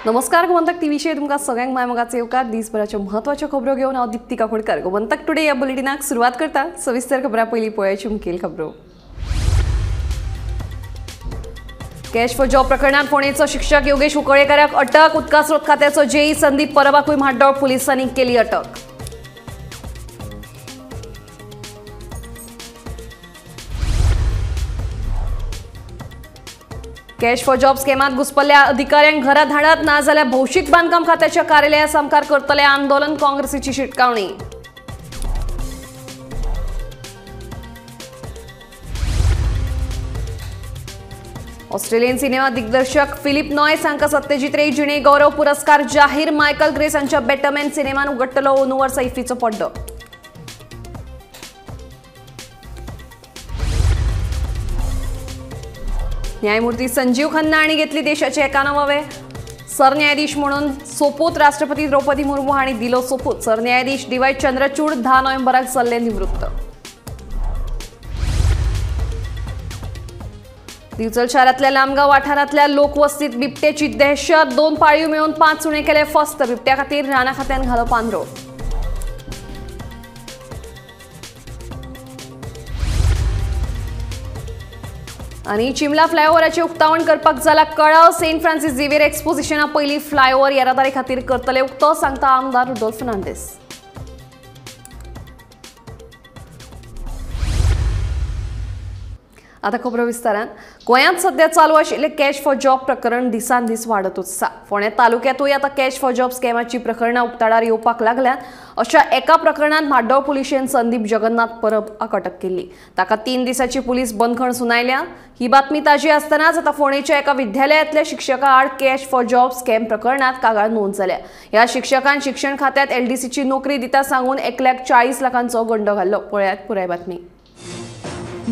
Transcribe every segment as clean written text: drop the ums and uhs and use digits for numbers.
नमस्कार, गोमंतक टीव्हीचेर तुमकां सगळ्यांक मायमोगाचो येवकार. दिसभराच्यो म्हत्वाच्यो खबरो घेवन हांव दीप्ती काकोडकर. गोमंतक टुडे ह्या बुलेटिनाक सुरवात करता. सविस्तर खबरां पयलीं पळोवयाची मुखेल खबरो. कॅश फॉर जॉब प्रकरणात फोंडेचो शिक्षक योगेश उकळेकाराक अटक. उदका स्रोत खात्याचो जेई संदीप परबाकूय म्हाड्डोळ पुलिसांनी केली अटक. कॅश फॉर जॉब स्कॅमात घुसपल्ल्या अधिकाऱ्यांक घरा धाडात, ना जाल्यार भौशीक बांदकाम खात्याच्या कार्यालया सामकार करतले आंदोलन. काँग्रेसीची शिटकावणी. ऑस्ट्रेलियन सिनेमा दिग्दर्शक फिलिप नॉयस हांकां सत्यजीत रे जिणे गौरव पुरस्कार जाहीर. मायकल ग्रेस हांच्या बेटरमॅन सिनेमान उगडटलो अंदू वर्सा इफ्फीचो पड्डो. न्यायमूर्ती संजीव खन्ना हांणी घेतली देशाचे 91वे सरन्यायाधीश म्हणून सोपूत. राष्ट्रपती द्रौपदी मुर्मू हांणी दिलो सोपूत. सरन्यायाधीश डी.वाय. चंद्रचूड 10 नोव्हेंबराक जाल्ले निवृत्त. दिवचल शारांतल्या लामगांव वाठारांतल्या लोकवस्तीत बिबट्याची दहशत. 2 पाळीव मेळून 5 सुणे केले फस्त. बिबट्या खातीर राना खात्यान घालो पांदरो. आनी चिमला फ्लायओव्हराचें उक्तावण करपाक जाला कळाव. सेंट फ्रांसीस झेवियर एक्सपोजिशना पयली फ्लायओव्हर येरादारी खातीर करतले उक्तो, सांगता आमदार रुडोल्फ फर्नांडीस. आता खबरो विस्तारान. गोंयांत सध्या चालू आशिल्लें कॅश फॉर जॉब प्रकरण दिसान दीस वाडतूच आसा. फोंडें तालुक्यांतूय आतां कॅश फॉर जॉब स्कॅमाची प्रकरणां उक्ताडार येवपाक लागल्यांत. अशा एका प्रकरणांत म्हाड्डोळ पुलिशेन संदीप जगन्नाथ परब हाका अटक केल्ली. ताका 3 दिसांची पुलीस बंदखण सुनायल्या. ही बातमी ताजी आसतनाच आतां फोंडेच्या एका विद्यालयांतल्या शिक्षका आड कॅश फॉर जॉब स्कॅम प्रकरणांत कागाळ नोंद जाल्या. ह्या शिक्षकान शिक्षण खात्यांत एलडीसीची नोकरी दिता सांगून 1,40 लाखांचो गंडो घाल्लो. पळयात पुराय बातमी.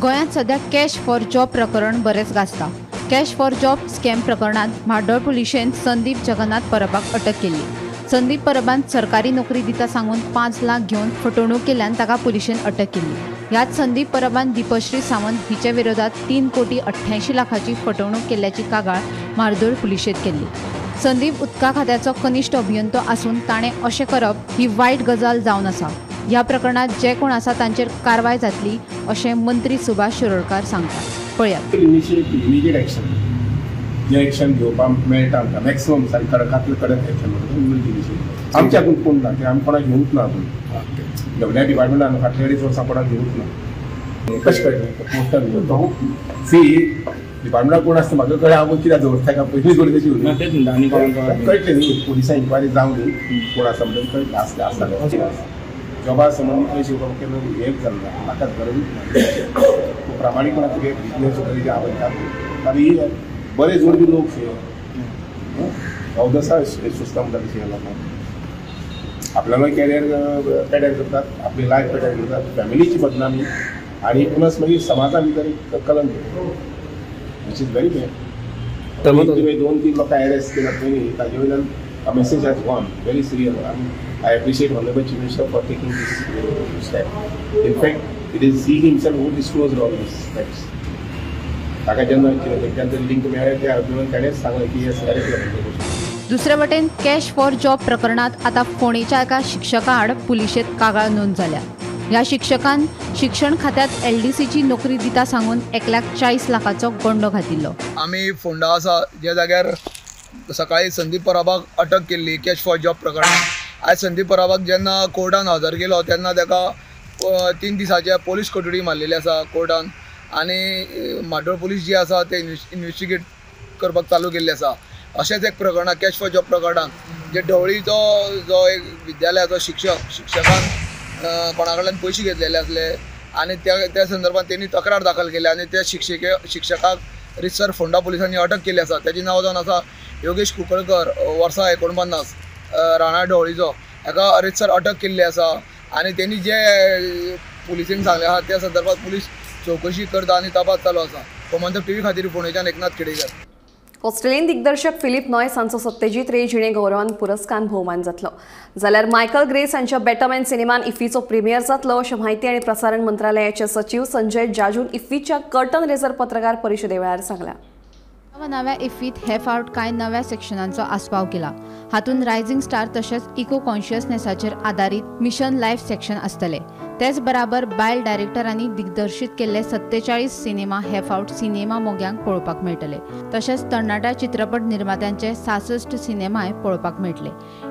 गोंयांत सध्या कॅश फॉर जॉब प्रकरण बरेंच गाजता. कॅश फॉर जॉब स्कॅम प्रकरणांत म्हाड्डोळ पुलिशेन संदीप जगन्नाथ परबाक अटक केल्ली. संदीप परबान सरकारी नोकरी दिता सांगून 5 लाख घेवन फटवणूक केल्ल्यान ताका पुलिशेन अटक केल्ली. ह्याच संदीप परबान दीपश्री सावंत हिच्या विरोधात 3,88 कोटी फटवणूक केल्ल्याची कागाळ म्हाड्डोळ पुलिशेंत केल्ली. संदीप उदका खात्याचो कनिश्ठ अभियंतो आसून ताणें अशें करप ही वायट गजाल जावन आसा. ह्या प्रकरणात जे कोण आसा तांचेर कारवाय जातली अशें मंत्री सुभाष शिरोडकार सांगतात. पळयात. इमिजिएट एक्शन, जे एक्शन घेवपाक मेळटा आमकां मॅक्सिमम सारकें कडकांतलें कडक एक्शन. आमच्या हातून कोण ना, ते आमी कोणाक घेवंक ना अजून. सगळ्या डिपार्टमेंटान फाटल्या अडीच वर्सां कोणाक घेवंक ना. कशें कळटलें पोस्टार घेवन सी डिपार्टमेंटाक कोण आसता म्हाका कळ्ळें. हांव कित्याक दवरता काय पयलीं थोडी तशी उलयता कळटलें न्ही. पुलिसां इन्क्वायरी जावं न्ही कोण आसा म्हणून कळटलें. आसलें आसता जॉबा संबंदीत पयशे घेवपाक केन्ना हेंच जालें ना, म्हाका गरजूच ना. प्रामाणीकपणान तुगे बिजनेस जे हांव आनी बरे जोडपी लोक शे अवदसा सुस्ता म्हणटा तशें ह्या लोकांक आपल्यालो कॅरियर पेड्यार करतात, आपली लायफ पेड्यार करतात, फॅमिलीची बदनामी आनी प्लस मागीर समाजा भितर एक कलंक, which is very bad. तुवें 2-3 लोकांक एरेस्ट केल्यात पयलीं, ताजे वयल्यान a message has gone very serious. I appreciate Honorable Chief Minister for taking this step. In fact, it is he himself who disclosed all these facts. ताका जेन्ना तेंच्यान link मेळ्ळें त्या अभिमान ताणेंच सांगलें की हें करेक्ट. दुसरे वटेन कॅश फॉर जॉब प्रकरणांत आतां फोंडेच्या एका शिक्षका आड पुलिशेंत कागाळ नोंद जाल्या. ह्या शिक्षकान शिक्षण खात्यांत एलडीसीची नोकरी दिता सांगून 1,40 लाखाचो गंडो घातिल्लो. आमी फोंडा आसा ज्या जाग्यार सकाळी संदीप परबाक अटक केल्ली कॅश फॉर जॉब प्रकरणात. आयज संदीप परबाक जेन्ना कोर्टान हजर केलो तेन्ना ताका 3 दिसांचे पोलीस कोठडी मारलेली आसा कोर्टान आनी म्हाड्डोळ पुलीस जी आसा ते इन्वेस्टिगेट करपाक चालू केल्ली आसा. अशेंच एक प्रकरणां कॅश फॉर जॉब प्रकरणान जे ढवळीचो जो एक विद्यालयाचो शिक्षकान कोणा कडल्यान पयशे घेतलेले आसले आनी त्या संदर्भात तेणी तक्रार दाखल केली आनी त्या शिक्षकाक रितसर फोंडा पुलिसांनी अटक केल्ली आसा. ताचें नांव जावन आसा योगेश कुंकळकर, वर्सां 49, राणा ढवळीचो. हाका रितसर अटक केल्ली आसा आनी तेणी जे पुलिसेन सांगलें आसा त्या संदर्भात पुलीस चवकशी करता आनी तपास चालू आसा. गोमंतक टीव्ही खातीर फोंडेच्यान एकनाथ खेडेकर. ऑस्ट्रेलियन दिग्दर्शक फिलिप नॉयस हांचो सत्यजीत रे जिणे गौरवान पुरस्कार भोवमान जातलो. जाल्यार मायकल ग्रेस हांच्या बेटरमॅन सिनेमान इफ्फीचो प्रिमियर जातलो अशें म्हायती आनी प्रसारण मंत्रालयाचे सचीव संजय जाजून इफ्फीच्या कर्टन रेजर पत्रकार परिशदे वेळार सांगलां. नव्या इफ्फीत हे फावट कांय नव्या सेक्शनांचो आस्पाव केला. हातूंत रायझिंग स्टार तशेंच इको कॉन्शियसनेसाचेर आदारीत मिशन लायफ सेक्शन आसतले. तेच बराबर बायल डायरेक्टरांनी दिग्दर्शीत केल्ले 47 सिनेमा हे फावट सिनेमा मोग्यांक पळोवपाक मेळटले. तशेंच तरणाट्या चित्रपट निर्मात्यांचे 66 सिनेमाय पळोवपाक मेळटले.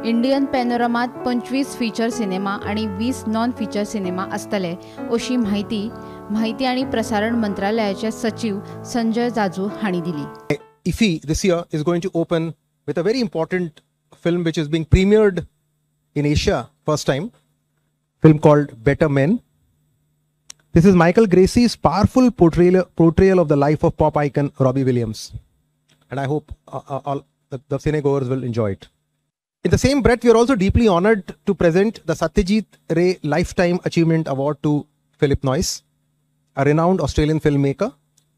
इंडियन पॅनोरमात 25 फीचर सिनेमा आनी 20 नॉन फीचर सिनेमा आसतले अशी म्हायती आनी प्रसारण मंत्रालयाचे सचीव संजय जाजू हांणी दिली. IFFI this year is going to open with a very important film which is being premiered in Asia first time, film called Better Men. This is Michael Gracey's powerful portrayal of the life of pop icon Robbie Williams, and I hope all the cinegoers will enjoy it. In the same breath, we are also deeply honored to present the Satyajit Ray Lifetime Achievement Award to Philip Noyce, a renowned Australian filmmaker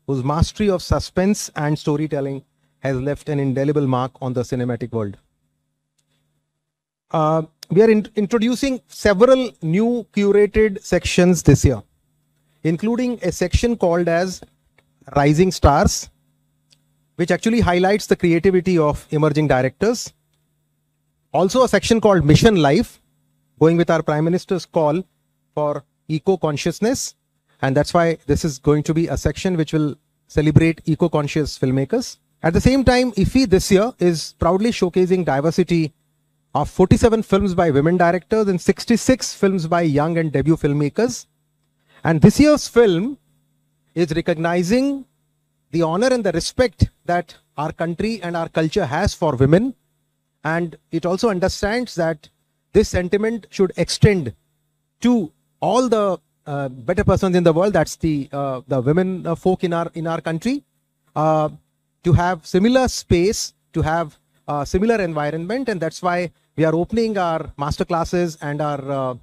whose mastery of suspense and storytelling has left an indelible mark on the cinematic world. We are introducing several new curated sections this year, including a section called as Rising Stars, which actually highlights the creativity of emerging directors. Also a section called Mission Life, going with our Prime Minister's call for eco-consciousness. And that's why this is going to be a section which will celebrate eco-conscious filmmakers. At the same time, IFFI this year is proudly showcasing diversity of 47 films by women directors and 66 films by young and debut filmmakers. And this year's film is recognizing the honor and the respect that our country and our culture has for women. And it also understands that this sentiment should extend to all the better persons in the world, that's the women folk in our country, to have similar space, to have similar environment. And that's why we are opening our master classes and our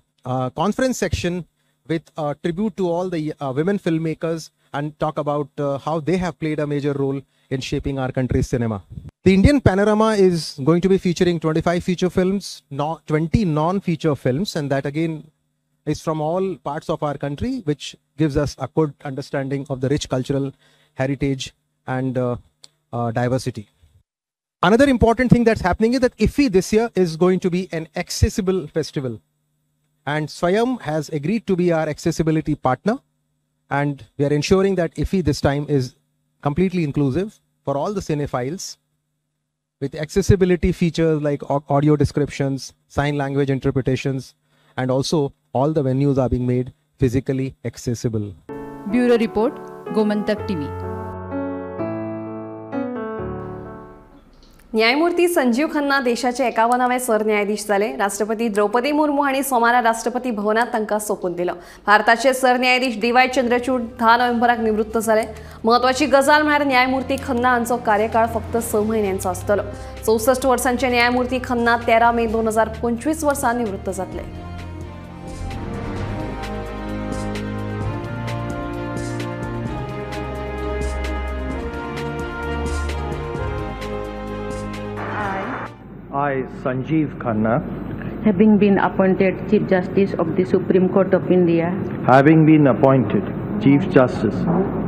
conference section with a tribute to all the women filmmakers and talk about how they have played a major role in shaping our country's cinema. The Indian Panorama is going to be featuring 25 feature films, 20 non-feature films, and that again is from all parts of our country, which gives us a good understanding of the rich cultural heritage and diversity. Another important thing that's happening is that IFFI this year is going to be an accessible festival, and Swayam has agreed to be our accessibility partner, and we are ensuring that IFFI this time is completely inclusive for all the cinephiles, with accessibility features like audio descriptions, sign language interpretations, and also all the venues are being made physically accessible. Bureau Report, Gomantak TV. न्यायमूर्ती संजीव खन्ना देशाचे 51वे सरन्यायाधीश जाले. राष्ट्रपती द्रौपदी मुर्मू हांणी सोमारा राष्ट्रपती भवनात तांकां सोपून दिलो. भारताचे सरन्यायाधीश डी.वाय. चंद्रचूड 10 नोव्हेंबराक निवृत्त जाले. म्हत्वाची गजाल म्हळ्यार न्यायमूर्ती खन्ना हांचो कार्यकाळ फक्त 6 म्हयन्यांचो आसतलो. 64 वर्सांचे न्यायमूर्ती खन्ना 13 मे 2025 वर्सा निवृत्त जातले. I, Sanjeev Khanna, having been appointed Chief Justice of the Supreme Court of India, having been appointed Chief Justice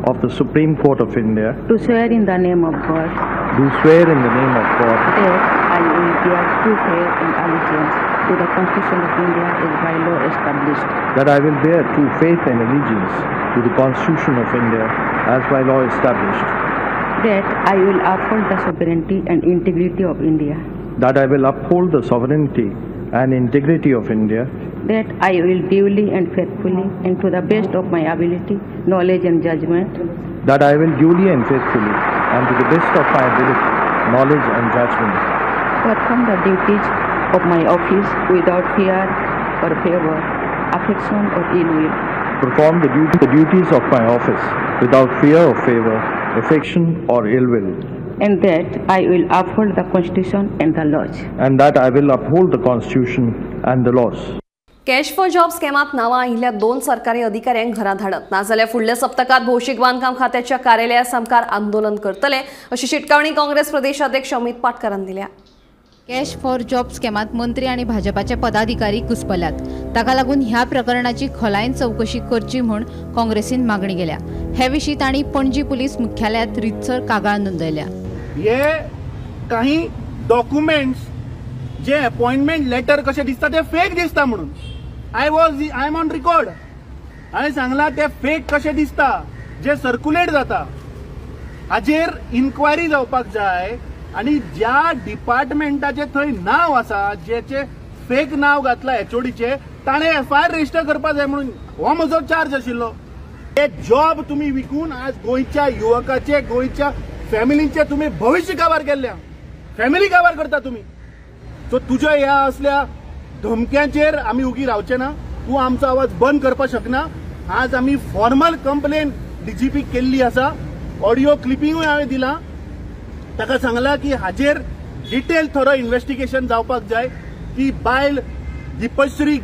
of the Supreme Court of India, do swear in the name of God, do swear in the name of God, that I will bear true faith and allegiance to the Constitution of India as by law established, that I will bear true faith and allegiance to the Constitution of India as by law established, that I will uphold the sovereignty and integrity of India, that I will uphold the sovereignty and integrity of India, that I will duly and faithfully and to the best of my ability, knowledge and judgment, that I will duly and faithfully and to the best of my ability, knowledge and judgment, perform the duties of my office without fear or favor, affection or ill will, perform the duties of my office without fear or favor, affection or ill will, and that I will uphold the Constitution and the laws, and that I will uphold the Constitution and the laws. Cash for job स्कॅमात नावां आयिल्ल्या 2 सरकारी अधिकाऱ्यांक घरा धाडत नाजाल्यार फुडल्या सप्तकात भौशीक बांदकाम खात्याच्या कार्यालया सामकार आंदोलन करतले अशी शिटकावणी काँग्रेस प्रदेशाध्यक्ष अमित पाटकरान दिल्या. कॅश फॉर जॉब स्कॅमात मंत्री आनी भाजपाचे पदाधिकारी घुस्पल्यात. ताका लागून ह्या प्रकरणाची खोलायेन चवकशी करची म्हूण काँग्रेसीन मागणी केल्या. हे विशीं तांणी पणजी पुलीस मुख्यालयांत रितसर कागाळ नोंदयल्या. हे काही डॉक्युमेंट्स जे अपॉइंटमेंट लेटर कशें दिसता ते फेक दिसता म्हणून. I am on record. हांवें सांगलां ते फेक कशें दिसता जे सर्क्युलेट जाता हाजेर इन्क्वायरी जावपाक जाय आनी ज्या डिपार्टमेंटाचें थंय नांव आसा जेचे फेक नांव घातलां एचओडीचें ताणें एफआयआर रजिस्टर करपाक जाय म्हणून हो म्हजो चार्ज आशिल्लो. हे जॉब तुमी विकून आज गोंयच्या युवकाचे गोंयच्या फॅमिलींचे तुमी भविश्य काबार केल्ल्या, फॅमिली काबार करता तुमी. सो तुज्या ह्या असल्या धमक्यांचेर आमी उगी रावचे ना. तूं आमचो आवाज बंद करपाक शकना. आज आमी फॉर्मल कंप्लेन डीजीपी केल्ली आसा, ऑडियो क्लिपिंगूय हांवें दिलां. ताका सांगलां की हाजेर डिटेल थरो इन्वेस्टिगेशन जावपाक जाय. ती बायल दीपश्री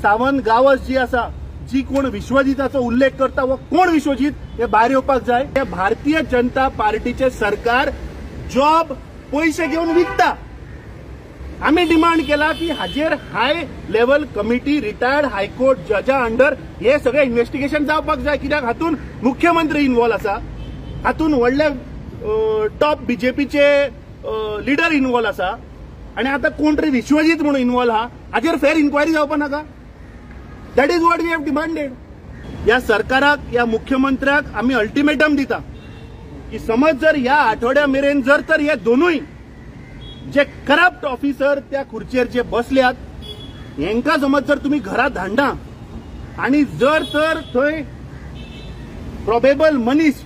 सावंत गावस जी आसा, जी कोण विश्वजीताचो उल्लेख करता वो कोण विश्वजीत हे भायर येवपाक जाय. हे भारतीय जनता पार्टीचे सरकार जॉब पयशे घेवन विकता. आमी डिमांड केला की हाजेर high level committee retired high court जजा अंडर हे सगळे इन्वेस्टिगेशन जावपाक जाय. कित्याक हातून मुख्यमंत्री इन्वॉल्व आसा, हातून व्हडले टॉप बीजेपीचे लिडर इन्वॉल्व आसा आनी आतां कोण तरी विश्वजीत म्हणून इन्वॉल्व आहा. हाजेर फेर इन्क्वायरी जावपाक नाका? That is what we have demanded. ह्या सरकाराक ह्या मुख्यमंत्र्याक आमी अल्टिमेटम दिता की समज जर ह्या आठवड्या मेरेन जर तर हे दोनूय जे करप्ट ऑफिसर त्या खुर्चेर जे बसल्यात हेंकां समज जर तुमी घरा धाडना आनी जर तर थंय प्रोबेबल मनीस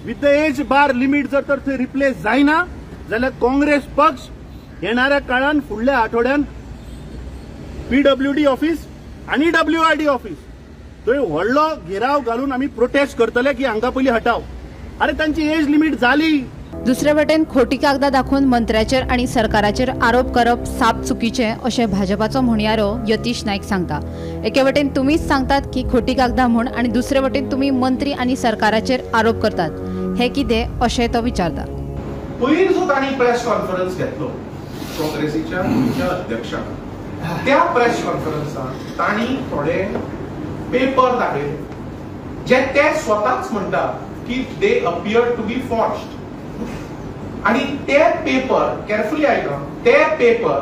with the age bar limit जर तर थंय रिप्लेस जायना जाल्यार काँग्रेस पक्ष येणाऱ्या काळान फुडल्या आठवड्यान पीडब्ल्यूडी ऑफिस आनी डब्ल्यूआरडी ऑफिस थंय व्हडलो घेराव घालून आमी प्रोटेस्ट करतले की हांकां पयलीं हटाव. अरे तांची एज लिमीट जाली. दुसरे वटेन खोटी कागदां दाखोवन मंत्र्याचेर आनी सरकाराचेर आरोप करप साप चुकीचें अशें भाजपाचो म्हणयारो यतीश नायक सांगता. एके वटेन तुमीच सांगतात की खोटी कागदां म्हूण आनी दुसरे वटेन तुमी मंत्री आनी सरकाराचेर आरोप करतात, हें कितें अशें तो विचारता. पयर जो तांणी प्रेस कॉन्फरन्स घेतलो काँग्रेसीच्या गोंयच्या अध्यक्षान, त्या प्रेस कॉन्फरन्सात तांणी थोडे पेपर दाखयले जे ते स्वताच म्हणटा की they appear to be forged. आणि ते पेपर केअरफुली आयका, ते पेपर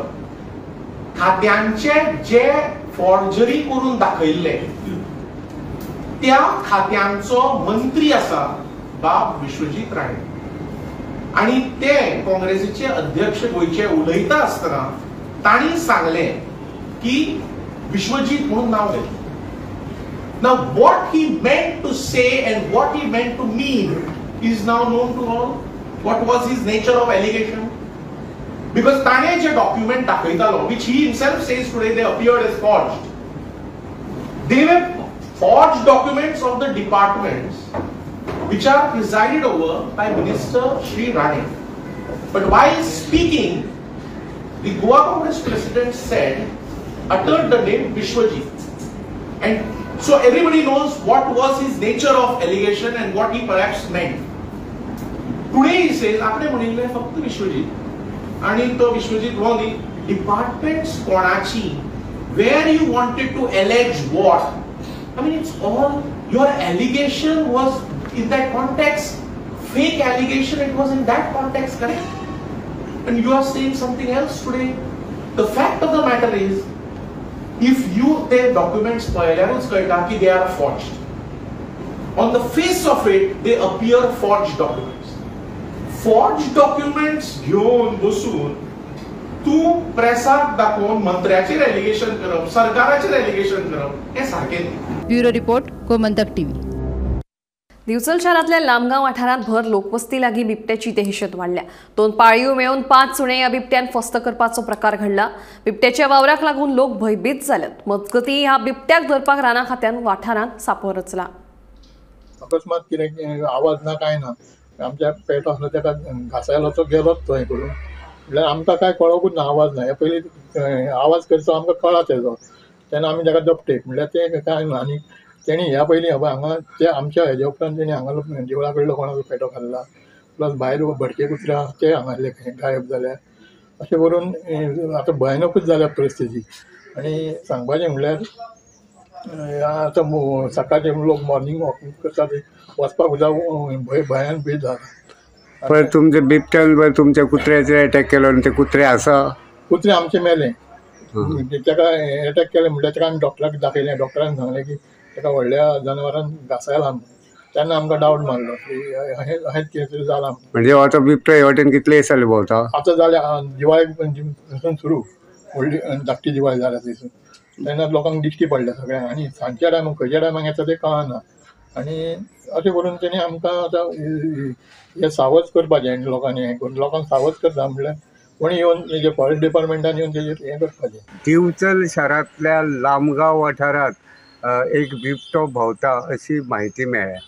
खात्यांचे जे फॉर्जरी करून दाखयल्ले त्या खात्यांचो मंत्री आसा बाब विश्वजीत राणे आणि ते काँग्रेसीचे अध्यक्ष गोंयचे उलयता आसतना तांणी सांगले की विश्वजीत म्हणून नांव घेतलें. Now what he meant to say and what he meant to mean is now known to all. What was his nature of allegation? Because ताणे जे document दाखयतालो, which he himself says today they appeared as forged, they were forged documents of the departments which are presided over by Minister Shri Rane. But while speaking, the Goa Congress president said, uttered the name Vishwajit. And so everybody knows what was his nature of allegation and what he perhaps meant. Today he says, आपणे म्हणिल्लें फक्त विश्वजीत आणि तो विश्वजीत हो न्ही, departments कोणाची, where you wanted to allege what. I mean it's all your allegation was in that context, fake allegation, it was in that context, correct? And you are saying something else today. The fact of the matter is, if you ते documents पळयल्यारूच कळटा की they are forged. On the face of it they appear forged documents. Forged documents घेवन बसून तूं प्रेसाक दाखोवन मंत्र्याचेर allegation करप, सरकाराचेर allegation करप हें सारकें न्ही. Bureau report, Gomantak TV. Divchal शहरातल्या लामगाव वाठारांत भर लोकवस्ती लागीं बिबट्याची दहशत वाडल्या. 2 पाळीव मेळून 5 सुणे ह्या बिबट्यान फस्त करपाचो प्रकार घडला. बिबट्याच्या वावराक लागून लोक भयभीत जाल्यात. मजगतीं ह्या बिबट्याक धरपाक राना खात्यान वाठारांत सापो रचला. अकस्मात कितें आवाज ना काय ना, आमच्या पेटो आसलो ताका घासायलो तो गेलोच थंय करून, म्हणल्यार आमकां काय कळोकूच ना, आवाज ना. हे पयलीं आवाज करचो आमकां कळा तेजो, तेन्ना आमी ताका दपटेक म्हणल्यार तें काय ना. आनी तेणी ह्या पयलीं हांगा ते आमच्या हेज्या उपरांत तेणी हांगा देवळा कडलो कोणाचो पेटो खाल्ला, प्लस भायर भटके कुत्रे आसा ते हांगासले गायब जाल्या. अशें करून आतां भयानकूच जाल्या परिस्थिती. आनी सांगपाचें म्हणल्यार आतां सकाळचे लोक मॉर्निंग वॉक करता ते वचपाक सुद्दां भंय भयान भीत जाला. पण तुमच्या बिबट्यान पण तुमच्या कुत्र्याचेर अटॅक केलो आनी ते कुत्रे आसा? कुत्रे आमचे मेले. ताका अटॅक केले म्हणल्यार ताका आमी डॉक्टराक दाखयलें. डॉक्टरान सांगलें की ताका व्हडल्या जनावरान घासायला. तेन्ना आमकां डावट मारलो की अहेंच कितें तरी जालां. म्हणजे आतां बिबटो हे वाटेन कितले दीस जाले भोंवता? आतां जाले दिवाळे पासून सुरू, व्हडली धाकटी दिवाळी जाल्या थंयसून. तेन्ना लोकांक दिश्टी पडल्या सगळ्यांक आनी सांजच्या टायमाक खंयच्या टायमाक येता तें कळना. आनी अशें करून तेणी आमकां आतां हें सावध करपाचें लोकांनी, हें करून लोकांक सावध करता म्हणल्यार कोणी येवन तेजे फॉरेस्ट डिपार्टमेंटान येवन तेजेर हें करपाचें. दिवचल शारांतल्या लामगांव वाठारांत एक बिबटो भोंवता अशी म्हायती मेळ्ळ्या.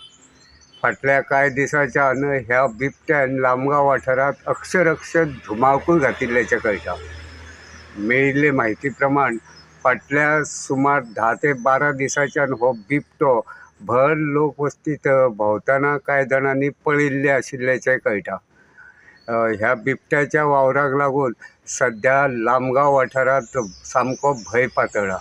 फाटल्या कांय दिसांच्यान ह्या बिबट्यान लामगांव वाठारांत अक्षरक्ष धुमाकूळ घातिल्ल्याचें कळटा. मेळिल्ले म्हायती प्रमाण फाटल्या सुमार 10 ते 12 दिसांच्यान हो बिबटो भर लोकवस्तीत भोंवतना कांय जाणांनी पळयिल्ले आशिल्ल्याचें कळटा. ह्या बिबट्याच्या वावराक लागून सद्या लामगांव वाठारांत सामको भंय पातळ्ळा.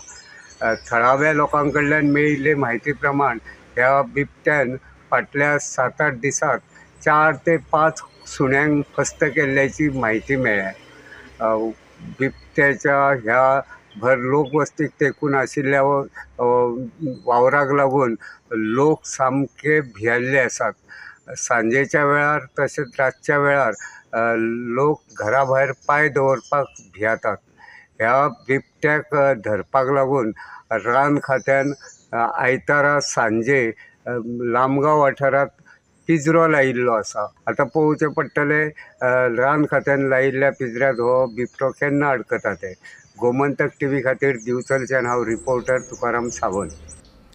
थळाव्या लोकां कडल्यान मेळिल्ले म्हायती प्रमाण ह्या बिबट्यान फाटल्या 7-8 दिसांत 4 ते 5 सुण्यांक फस्त केल्ल्याची म्हायती मेळ्ळ्या. बिबट्याच्या ह्या भर लोकवस्तीक तेकून आशिल्ल्या वावराक लागून लोक सामके भियेल्ले आसात. सांजेच्या वेळार तशेंच रातच्या वेळार लोक घरा भायर पांय दवरपाक भियेतात. ह्या बिबट्याक धरपाक लागून रान खात्यान आयतारा सांजे लामगांव वाठारांत पिंजरो लायिल्लो आसा. आतां पळोवचें पडटलें रान खात्यान लायिल्ल्या पिंजऱ्यांत हो बिबटो केन्ना अडकता तें. गोमंतक टीव्ही खातीर दिवचलच्यान हांव रिपोर्टर तुकाराम सावंत.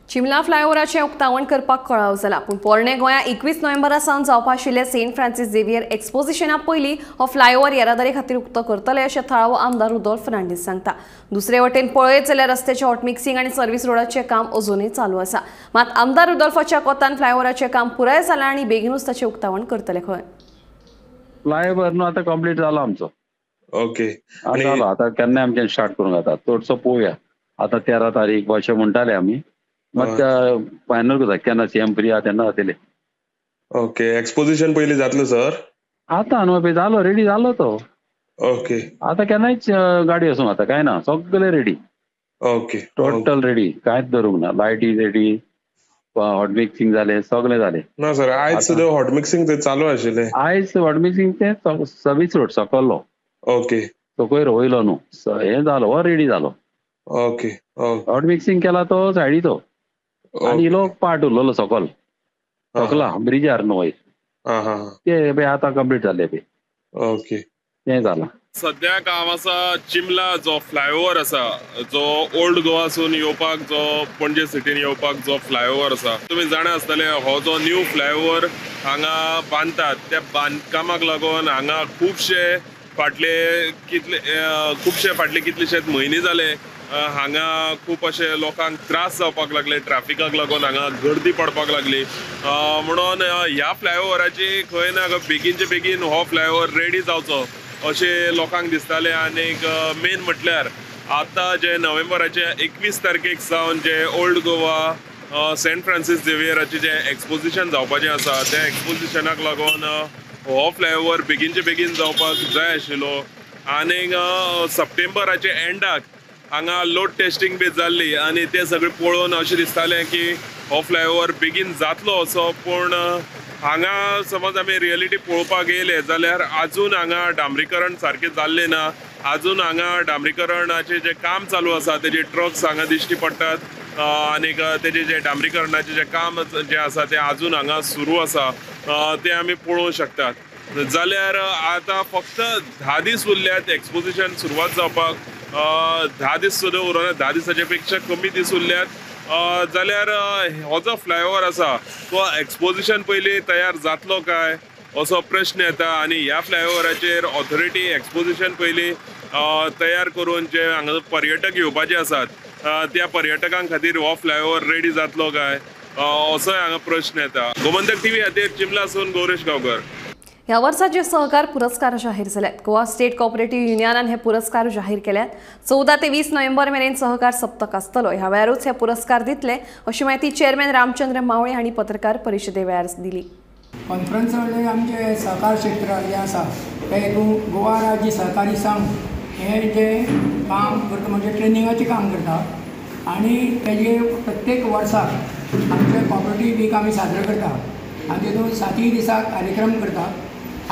चिमला फ्लायओव्हराचें उक्तावण करपाक कळाव जाला, पूण पोरणे गोंया 21 नोव्हेंबरा सावन जावपा आशिल्ल्या सेंट फ्रांसीस झेवियर एक्सपोजिशना पयलीं हो फ्लायओव्हर येरादारी खातीर उक्तो करतले अशें थळावो आमदार रुदोल्फ फर्नांडीस सांगता. दुसरे वटेन पळयत जाल्यार रस्त्याचें हॉटमिक्सिंग आनी सर्व्हिस रोडाचें काम अजूनय चालू आसा. मात आमदार रुदोल्फाच्या कोतान फ्लायओव्हराचें काम पुराय जालां आनी बेगीनूच ताचें उक्तावण करतले खंय. फ्लायओव्हर न्हू आतां कंप्लीट जाला आमचो. ओके, जालो आतां केन्ना आमच्यान स्टार्ट करूंक जाता. चडसो पळोवया आतां 13 तारीख अशें म्हणटाले आमी, मात फायनल करता केन्ना सीएम फ्री आहा तेन्ना जातले. ओके, एक्सपोजिशन पयलीं जातलें सर? आतां न्हू पळय जालो, रेडी जालो तो. ओके, आतां केन्नाय गाडी वचूंक जाता, कांय ना, सगळें रेडी. ओके, टोटल रेडी, कांयच धरूंक ना. लायटी रेडी, हॉट मिक्सिंग जालें, सगळें जालें. ना सर, आयज सुद्दां हॉट मिक्सिंग थंय चालू आशिल्लें. आयज हॉट मिक्सिंग तें सर्वीस रोड सकल्लो. ओके, सकयल वयलो न्हू, हें जालो, हो रेडी जालो. ओके, हॉट मिक्सिंग केला तो सायडीचो आनी इलो पार्ट उरलेलो सकल सकला ब्रिजार न्हू वयर, ते पळय आतां कंप्लीट जाले पळय. ओके, तें जालां. सद्याक हांव आसा चिमला जो फ्लायओव्हर आसा, जो ओल्ड गोवासून येवपाक, जो पणजे सिटीन येवपाक जो फ्लायओव्हर आसा, तुमी जाणा आसतले हो जो न्यू फ्लायओव्हर हांगा बांदतात त्या बांदकामाक लागून हांगा खुबशे फाटले कितलेशेच म्हयने जाले हांगा खूब अशे लोकांक त्रास जावपाक लागले, ट्राफिकाक लागून हांगा गर्दी पडपाक लागली. म्हणून ह्या फ्लायओव्हराची खंय ना खंय बेगीनचे बेगीन हो फ्लायओव्हर रेडी जावचो अशें लोकांक दिसतालें. आनीक मेन म्हटल्यार आतां जे नोव्हेंबराचे 21 तारखेक सावन जे ओल्ड गोवा सेंट फ्रांसीस झेवियराचें जें एक्सपोजिशन जावपाचें आसा त्या एक्सपोजिशनाक लागून हो फ्लायओव्हर बेगीनचे बेगीन जावपाक जाय आशिल्लो. आनीक सप्टेंबराचे एंडाक हांगा लोड टेस्टिंग बी जाल्ली आनी तें सगळें पळोवन अशें दिसतालें की हो फ्लायओव्हर बेगीन जातलो असो, पूण हांगा समज आमी रियलिटी पळोवपाक येयले जाल्यार आजून हांगा डांबरीकरण सारकें जाल्लें ना. आजून हांगा डांबरीकरणाचें जें काम चालू आसा तेजे ट्रक्स हांगा दिश्टी पडटात आनीक तेजें जें डांबरीकरणाचें जें काम जें आसा तें आजून हांगा सुरू आसा तें आमी पळोवंक शकतात. जाल्यार आतां फक्त 10 दीस उरल्यात एक्सपोजिशन सुरवात जावपाक, 10 दीस सुद्दां उरना, 10 दिसाचे पेक्षा कमी दीस उरल्यात. जाल्यार हो जो फ्लायओव्हर आसा तो एक्सपोजिशन पयलीं तयार जातलो काय असो प्रश्न येता. आनी ह्या फ्लायओव्हराचेर ऑथॉरिटी एक्सपोजिशन पयलीं तयार करून जे हांगा पर्यटक येवपाचे आसात त्या पर्यटकां खातीर हो फ्लायओव्हर रेडी जातलो काय असोय हांगा प्रश्न येता. गोमंतक टीव्ही खातीर चिमलासून गौरेश गांवकर. ह्या वर्साचे सहकार पुरस्कार जाहीर जाल्यात. गोवा स्टेट कॉपरेटिव्ह युनियनान हे पुरस्कार जाहीर केल्यात. 14 ते 20 नोव्हेंबर मेरेन सहकार सप्तक आसतलो. ह्या वेळारूच हे पुरस्कार दितले अशी माहिती चेअरमॅन रामचंद्र मावळे हांणी पत्रकार परिशदे वेळार दिली. कॉन्फरन्स म्हणजे आमचे सहकार क्षेत्र जें आसा ते हितून गोवा राज्य सहकारी संघ हें जें काम करता म्हणजे ट्रेनिंगाचें काम करता आनी तेजे प्रत्येक वर्साक आमचे कॉपरेटीव वीक आमी साजरो करता आनी तितून 7 दिसाक कार्यक्रम करता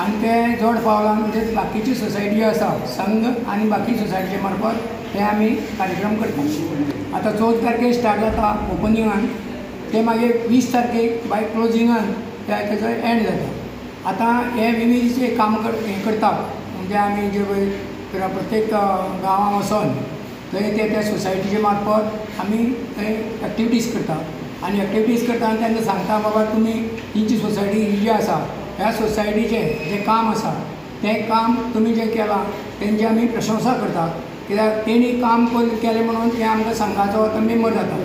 आनी ते जोड पावलान म्हणजे बाकीची सोसायटी आसा संघ आनी बाकी सोसायटीचे मार्फत ते आमी कार्यक्रम करता. आतां 14 तारखेक स्टार्ट जाता ओपनिंगान, ते मागीर 20 तारखेक बाय क्लोजिंगान तेजो एंड जाता. आतां हे विवीध जे काम हें करता म्हणजे आमी जे पळय प्रत्येक गांवांत वचोन थंय ते त्या सोसायटीचे मार्फत आमी थंय एक्टिविटीज करता आनी एक्टिविटीज करता आनी तांकां सांगता बाबा तुमी तुमची सोसायटी ही जी आसा ह्या सोसायटीचें जें काम आसा तें काम तुमी जें केलां तेंची आमी प्रशंसा करता, कित्याक तेणी काम केलें म्हणून तें आमकां संघाचो तो मेंबर जाता,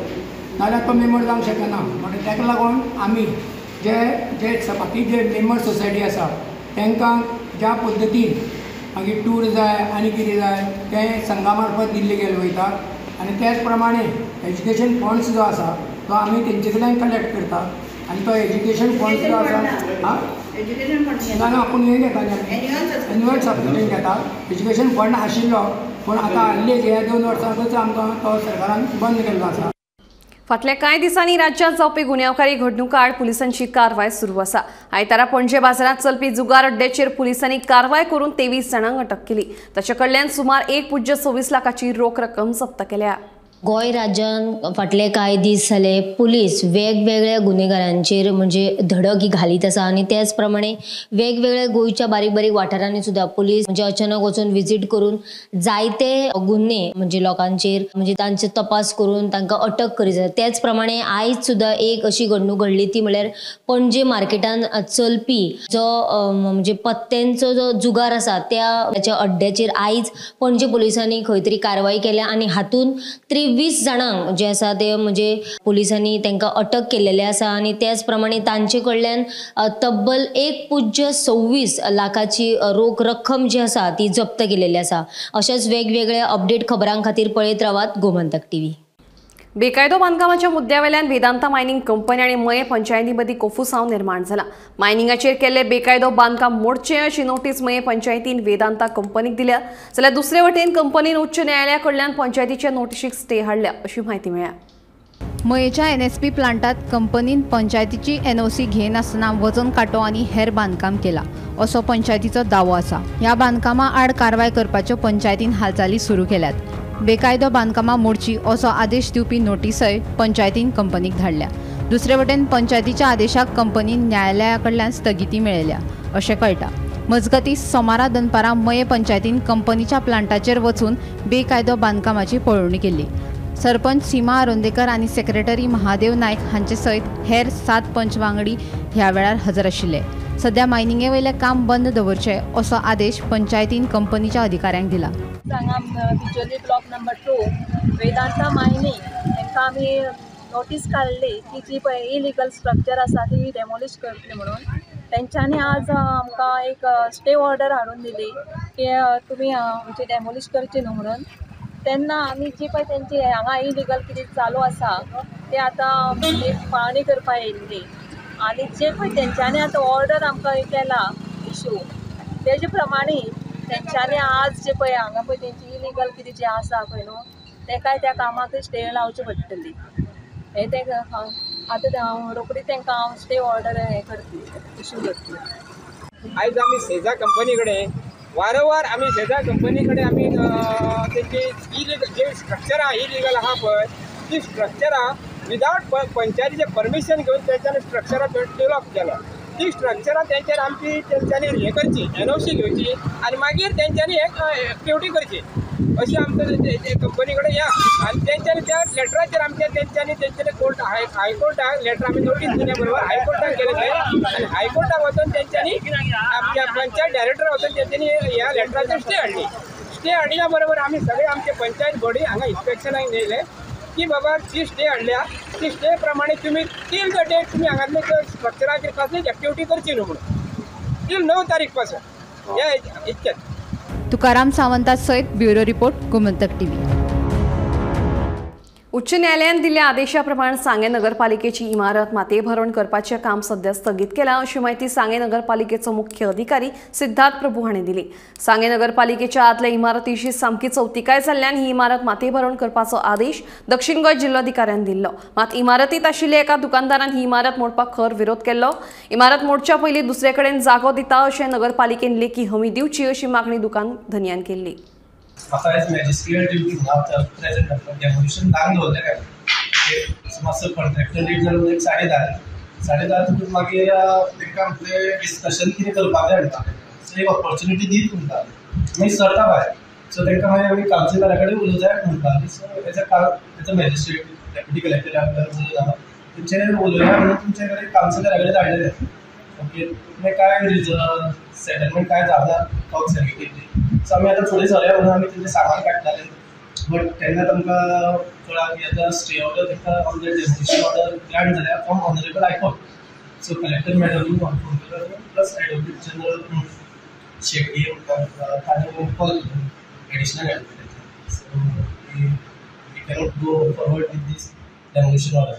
नाजाल्यार तो मेंबर जावंक शकना. म्हणटकीर ताका लागून आमी जे जे बाकी जे मेंबर सोसायटी आसा तांकां ज्या पद्दतीन मागीर टूर जाय आनी कितें जाय तें संघा मार्फत दिल्ले गेले वयता आनी त्याच प्रमाणे एज्युकेशन फंड्स जो आसा तो आमी तेंचे कडल्यान कलेक्ट करता आनी तो एज्युकेशन फंड्स जो आसा आं ना ना आपूण हें घेता एन्युअल सबस्क्रिप्शन घेता. एज्युकेशन फंड आशिल्लो पूण आतां हाडले ह्या 2 वर्सांकूच आमकां तो सरकारान बंद केल्लो आसा. फाटल्या कांय दिसांनी राज्यात जावपी गुन्यांवकारी घडणुका आड पुलिसांची कारवाय सुरू आसा. आयतारा पणजे बाजारांत चलपी जुगार अड्ड्याचेर पुलिसांनी कारवाय करून 23 जाणांक अटक केली. ताचे कडल्यान सुमार 1.26 लाखाची रोख रक्कम जप्त केल्या. गोंय राज्यान फाटले कांय दीस जाले पुलीस वेगवेगळ्या गुन्हेगारांचेर म्हणजे धडक ही घालीत आसा आनी त्याच प्रमाणे वेगवेगळ्या गोंयच्या बारीक बारीक वाठारांनी सुद्दां पुलीस म्हणजे अचानक वचून विजीट करून जायते गुन्हे म्हणजे लोकांचेर म्हणजे तांचे तपास करून तांकां अटक करीत आसा. त्याच प्रमाणे आयज सुद्दां एक अशी घडणूक घडली ती म्हणल्यार पणजे मार्केटान चलपी जो म्हणजे पत्त्यांचो जो जुगार आसा त्या अड्ड्याचेर आयज पणजे पुलिसांनी खंय तरी कारवाई केल्या आनी हातून 23 जाणांक जे आसा ते म्हणजे पुलिसांनी तांकां अटक केलेले आसा आनी त्याच प्रमाणे तांचे कडल्यान तब्बल 1.26 लाखाची रोख रक्कम जी आसा ती जप्त केलेली आसा. अशाच वेगवेगळ्या अपडेट खबरां खातीर पळयत रावात गोमंतक टीव्ही. बेकायदो बांदकामाच्या मुद्द्यावेल्यान वेदांता मायनिंग कंपनी आनी मये पंचायती मदीं कोफुसांव निर्माण जाला. मायनिंगाचेर केल्ले बेकायदो बांदकाम मोडचें अशी नोटीस मये पंचायतीन वेदांता कंपनीक दिल्या, जाल्यार दुसरे वटेन कंपनीन उच्च न्यायालया कडल्यान पंचायतीचे नोटिशीक स्टे हाडल्या अशी म्हायती मेळ्ळ्या. मयेच्या एनएसपी प्लांटात कंपनीन पंचायतीची एनओसी घेनासतना वजन कांटो आनी हेर बांदकाम केला असो पंचायतीचो दावो आसा. ह्या बांदकामा आड कारवाय करपाच्यो पंचायतीन हालचाली सुरू केल्यात. बेकायदो बांदकामां मोडची असो आदेश दिवपी नोटीसय पंचायतीन कंपनीक धाडल्या. दुसरे वटेन पंचायतीच्या आदेशाक कंपनीन न्यायालया कडल्यान स्थगिती मेळयल्या अशें कळटा. मजगतीं सोमारा दनपारां मये पंचायतीन कंपनीच्या प्लांटाचेर वचून बेकायदो बांदकामाची पळोवणी केली. सरपंच सीमा आरोंदेकर आनी सेक्रेटरी महादेव नायक हांचे सयत हेर 7 पंच वांगडी ह्या वेळार हजर आशिल्ले. सध्या मायनिंगे वयलें काम बंद दवरचें असो आदेश पंचायतीन कंपनीच्या अधिकाऱ्यांक दिला. हांगा Bicholim block number 2 Vedanta mining हांकां आमी नोटीस काडली की जी पळय इलिगल स्ट्रक्चर आसा ती डेमोलिश करतली म्हणून. तेंच्यांनी आज आमकां एक स्टे ऑर्डर हाडून दिली की तुमी आमची डेमोलिश करची न्हू म्हणून. तेन्ना आमी जी पळय तेंची हांगा इलिगल कितें चालू आसा ते आतां पळोवणी करपाक येयल्ली आनी जे पळय तेंच्यांनी आतां ऑर्डर आमकां केला इशू तेजे प्रमाणे तेंच्यांनी आज जे पळय हांगा पळय तेंची इलिगल कितें जें आसा पळय न्हू तेकाय त्या कामाक स्टे लावची पडटली. हें तें आतां हांव रोखडी तेंकां हांव स्टे ऑर्डर हें करतली, इशू करतली. आयज आमी सेजा कंपनी कडेन वारंवार आमी सेजा कंपनी कडेन आमी तेंची इलिगल जे स्ट्रक्चरां इलिगल आहा पळय ती स्ट्रक्चरां विदावट पंचायतीचें परमिशन घेवन तेंच्यांनी स्ट्रक्चरां डेवलप केला. ती स्ट्रक्चरां तेंच्यानी आमची तेंच्यांनी हें करची, एनओसी घेवची आनी मागीर तेंच्यांनी एक एक्टिविटी करची अशी आमकां कंपनी कडेन या आनी तेंच्यांनी त्या लेटराचेर आमच्या तेंच्यांनी तेंच्यांनी कोर्ट हायकोर्टाक लेटर आमी नोटीस दिल्या बरोबर हायकोर्टाक गेले थंय आनी हायकोर्टाक वचून तेंच्यांनी आमच्या पंचायत डायरेक्टर वचून तेंच्यांनी ह्या लेटराचेर स्टे हाडली. स्टे हाडल्या बरोबर आमी सगळे आमचे पंचायत बॉडी हांगा इन्स्पेक्शनाक येयले की बाबा जी स्टे हाडल्या ती स्टे प्रमाणे तुमी तील the date तुमी हांगातले स्ट्रक्चराचेर कसलीच एक्टिविटी करची न्हू म्हणून तील 9 तारीख पासून ह्या इतक्यात. तुकाराम सावंता सयत ब्युरो रिपोर्ट, गोमंतक टीव्ही. उच्च न्यायालयान दिल्ल्या आदेशा प्रमाण सांगें नगरपालिकेची इमारत मातयेभरवण करपाचें काम सध्या स्थगीत केलां अशी म्हायती सांगें नगरपालिकेचो मुख्य अधिकारी सिद्धार्थ प्रभू हांणी दिली. सांगें नगरपालिकेच्या आदल्या इमारतीची सामकी चवतिकाय जाल्ल्यान ही इमारत मातयेभरवण करपाचो आदेश दक्षिण गोंय जिल्लोधिकाऱ्यान दिल्लो. मात इमारतींत आशिल्ल्या एका दुकानदारान ही इमारत मोडपाक खर विरोध केल्लो. इमारत मोडच्या पयलीं दुसरे कडेन जागो दिता अशें नगरपालिकेन लेखी हमी दिवची अशी मागणी दुकान धनयान केल्ली. म्हाका आयज मॅजिस्ट्रेट ड्युटी म्हणून प्रेझेंट आसलो. डेमोलिशन धांक दवरलें काय मातसो कॉन्ट्रॅक्टर लेट जालो म्हणून एक 10:30 तुका मागीर तांकां म्हटलें डिस्कशन कितें करपाक जाय म्हणटा. सो एक ऑपॉर्च्युनिटी दीत म्हणटा मागीर सरता भायर. सो तांकां मागीर आमी कावन्सिलरा कडेन उलोवंक जाय म्हणटा. So as a magistrate deputy collector उलयता तेंचे उलोवया म्हणून तुमचे कडेन कावन्सिलरा कडेन धाडलेलें. ओके, मागीर काय रिजन सेटलमेंट काय जाला टॉक्स जाली केल्ली. सो आमी आतां फुडें सरया म्हणून आमी तेंचें सामान काडटाले. बट तेन्ना तांकां कळ्ळां की आतां स्टे ऑर्डर तांकां on the demolition order grant जाल्या from honourable high court. So collector मॅडमूय phone केलो प्लस एडवोकेट जनरल शेट्टी म्हणटा ताणें कॉल केलो additional advocate. So we cannot go forward with this demolition order.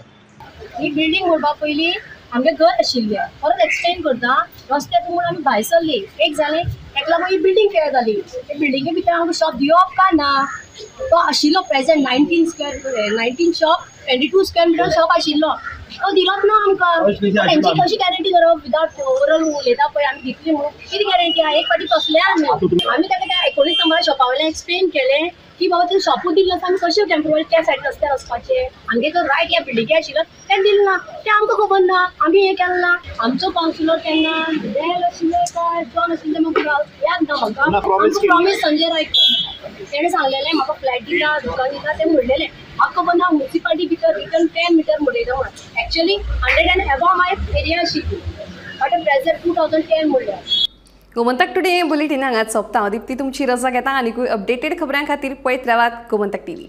He building मोडपा पयलीं आमगें घर आशिल्लें, परत एक्सटेंड करता रस्त्याक म्हूण आमी भायर सरली. एक जालें ताका लागून ही बिल्डींग तयार जाली. ते बिल्डिंगे भितर आमकां शॉप दिवप काय ना, तो आशिल्लो present 19 shop 22 square metre shop आशिल्लो, तो दिलोच ना आमकां. तेंची कशी गॅरंटी करप विदावट ओवरऑल उलयता पळय आमी दितली म्हणून कितें गॅरंटी आहा. एक फावटी फसले आमी आमी ताका त्या 19 नंबरा शॉपा वयल्यान एक्सप्लेन केलें की बाबा तुवें शॉपूच दिल्लो आसा, आमी कशें टेम्पोररी त्या सायडीन रस्त्यार वचपाचें. आमगे तो रायट ह्या बिल्डिंगे आशिल्लो तें दिलें ना, तें आमकां खबर ना, आमी हें केलें ना. आमचो कावन्सिलर तेन्ना डेल आशिल्ले काय जॉन आशिल्ले म्हाका याद ना. म्हाका प्रॉमीस संजय रायकर तेणें सांगलेलें म्हाका फ्लॅट दिता दुकान दिता तें म्हणलेलें. म्हाका खबर ना मुन्सिपालिटी भितर रिटर्न 10 मिटर म्हणलें म्हणून. Actually 100 and above my area आशिल्ली, बट प्रेझेंट 2010 म्हणल्यार. गोमंतक टुडे बुलेटिन हांगाच सोंपता. दीप्ती तुमची रजा घेता. आनीकूय अपडेटेड खबरां खातीर पळयत रावात गोमंतक टीव्ही.